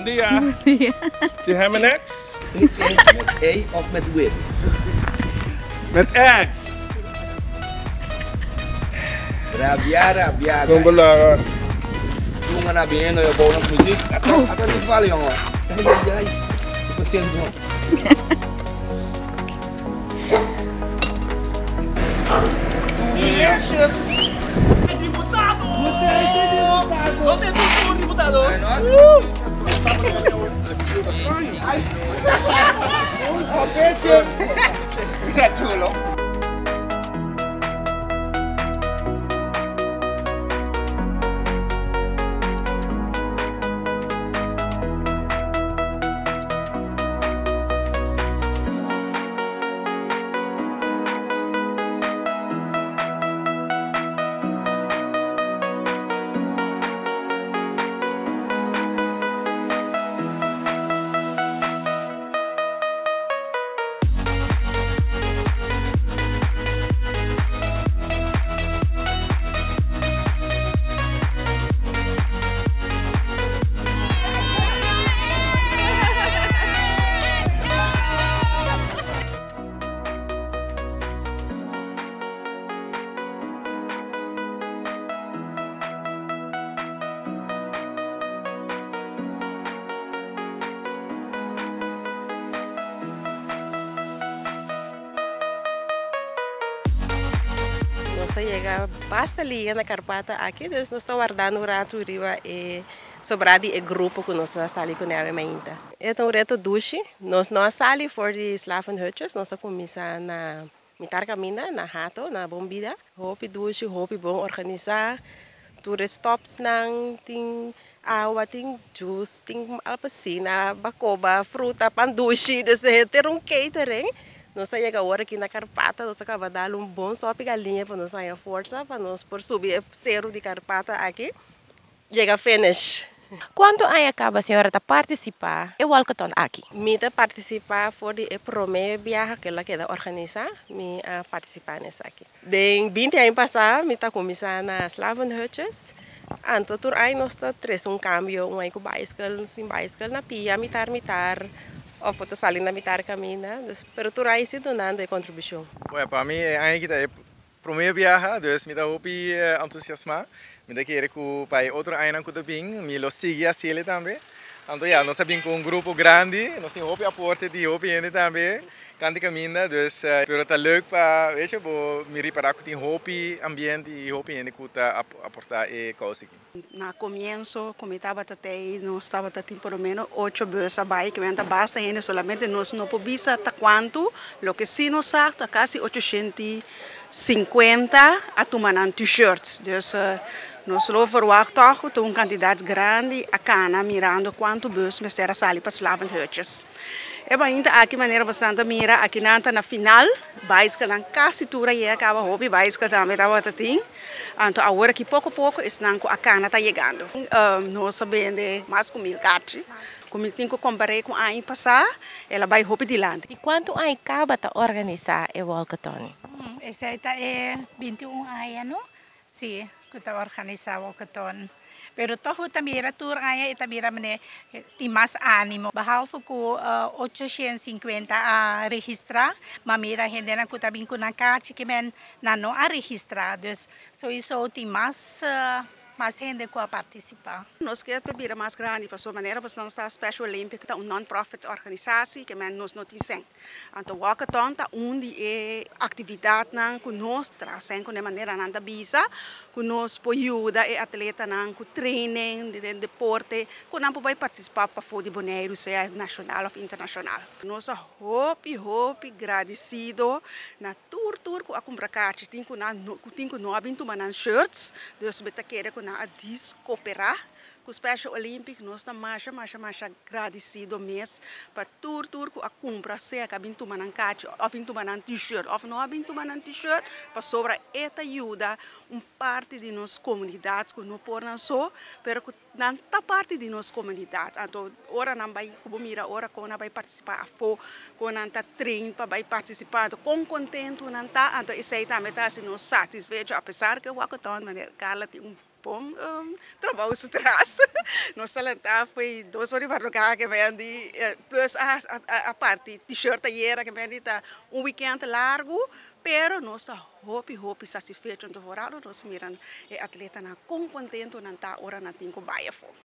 Bon dia. Bon dia. Di ham and eggs? Met E of met W? Met eggs. Rabia, rabia. Kon belaga. Tunga na biniendo yo bouw nos muziek. Ata, ata niet vallen, jongen. Ai, ai, ai. Ik was zin, jongen. Delicious. Diputado! Nos tin tur diputados. Mira chulo. Nos ta yega basta liga na Karpata aki, dus nos ta wardando un ratu riba e sobrá di e grupo ku nos a sali kuné awe mainta. E ta un reto dushi. Nos no a sali for di Slavenhutjes, nos a kuminsá na mitar kaminda, na Hato, na Bon Bida. Hopi dushi, hopi bon organisá. Tur e stopsnan tin awa, tin juice, tin alpesina, bakoba, fruta, pan dushi, dus henter un catering. Nos a yega awor aki na Karpata, nos a kaba dal un bon sopi galiña pa nos haña forsa pa nos por subi e seru di Karpata aki yega finish. Kuantu aña kaba señora ta partisipá e walkathon aki? Mi ta partisipá for di e promé biaha ku el a keda organisá, mi a partisipá na esaki. Den binti aña pasá mi ta kuminsá na Slavenhutjes, anto tur aña nos ta trese un kambio, un aña ku baiskel, sin baiskel, na pia mitar mitar òf bo ta sali na mitar kaminda, dus pero tur aña si dunando e kontribushon. Bueno, pa mi e aña aki ta e promé biaha, dus mi ta hopi entusiasmá. Mi ta kere ku pa e otro añanan ku ta bin mi lo sigui hasiel tambe. Anto ya, nos a bin ku un grupo grandi, nos tin hopi aporte di hopi hende tambe. Kant di kaminda, dus pero ta leuk pa weet je bo mi ripará ku tin hopi ambiente i hopi hende ku ta aportá e kous aki. Na komienso ku mi tabata tei nos tabata tin por lo menos ocho bus a bai kimente basta hende solamente nos no por bisa ta kuantu loke si nos sa ta kasi 850 a tuma nan t-shirts dus nos lo verwagt tòg ku ta un kantidat grandi a kana mirando kuantu bus mester a sali pa Slavenhutjes. E bainta aki manera bosan ta mira aki nan ta na final, baiskelnan kasi tur a yega kaba hopi baiskel tambe tabata tin, anto awor aki poko poko esnan ku a kana ta yegando. Nos a bende mas ku mil karchi, ku mi tin ku kompar'é ku aña pasá el a bai hopi dilanti. Di kuantu aña kaba ta organisá e walkathon? Esei ta e 21 aña no? Sí, ku ta organisá walkathon. Pero tòg bo ta mira tur aña e ta bira manera tin mas ánimo. Behalve ku 850 a registrá, ma mira hendenan ku ta bin ku nan karchi ke men nan no a registrá. Dus sowiso tin mas mas hende ku a partisipá. Nos ke pa bira mas grandi pasobra manera bo nan sa Special Olympic ta un non-profit organisasi ke men nos no tin sèn. Anto walkathon ta un di e aktividatnan ku nos tra sen ku e manera nan ta bisa ku nos por yuda e atletanan ku training den deporte ku nan por bai partisipá pafó di Boneiru sea nashonal òf internashonal. Nos ta hopi hopi gradisido na tur tur ku a kumpra karchi tin ku nan tin ku no a bin tuma nan shirts dus mi ta kere ku nan a dis koperá Ku Special Olympic nos ta masha masha masha gradisido mes pa tur tur ku a kumpra sea ku a bin tuma nan kachi òf bin tuma nan t-shirt òf no a bin tuma nan t-shirt pasobra e ta yuda un parti di nos komunidat ku no por nan so pero ku nan ta parti di nos komunidat anto ora nan bai ku bo mira ora kon nan bai partisipá afó kon nan ta train pa bai partisipá anto kon kontentu nan ta anto esei tambe ta hasi nos satisfecho apesar ku e walkathon manera Carla tin un. Bon trabou su tras. Nos ta lanta foi 2 or di madrugá ke men di plus a a parti t-shirt ayera ke men di ta un weekend largu pero nos ta hopi hopi satisfecho anto vooral nos mira e atletanan kon kontentu nan ta ora nan tin ku bai afó.